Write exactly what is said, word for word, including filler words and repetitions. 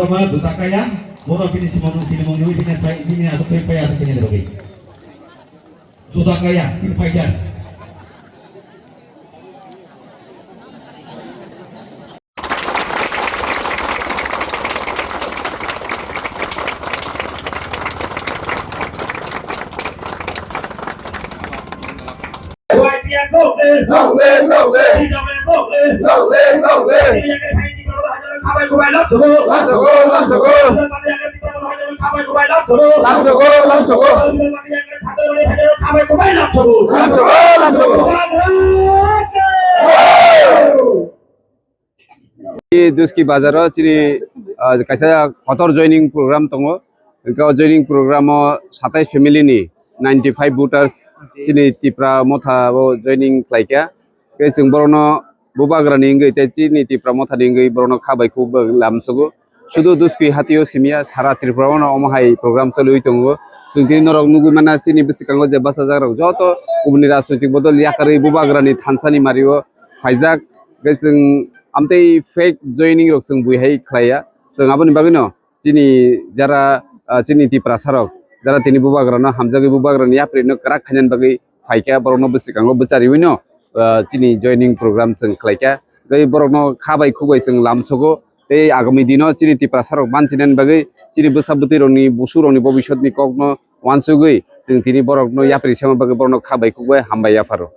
Juta kaya, bono bini simon, bini mungni, bini phai, bini asuk phai, phai asuk phai ni bagwi. Juta kaya, sini phai jar. Duski bazar o chini, ah, kaisa kotor joining program tongo. Hwnkhe o joining program o satais family ni ninety five voters chini Tipra Motha o joining khlaikha. Tei chwng borokno bubagrani wngwi tei chini Tipra Mothani wngwi borokno kha bai khuk bai lamsogo. Sudu Duski hatio simiya sara Tripura o no omo hai program choliwi tongo. Chwng tini norok nugwi mana chini bwskango je bachajak rok joto kubuni rajnoitik bodol yakarwi bubagrani thansani mario phaijak. Tei chwng amtwi fake joining rok chwng bui hai khlaiya. Chwng aboni bagwino chini jara, ah, chini Tiprasa rok jara tini bubagrano hamjagwi bubagrani yaprino kwrak khainani bagwi phaikha, borokno bwskango bwchariwino, ah, chini joining program chwng khlaikha. Tei borokno kha bai khuk bai chwng lamsogo. Tei agami dino chini Tiprasa rok banchinani bagwi chini bwsa bwtwi rokni busu rokni bobiswtni kokno uansugwi chwng tini borokno yapri sema bagwi borokno kha bai khuk bai hambai yapharo.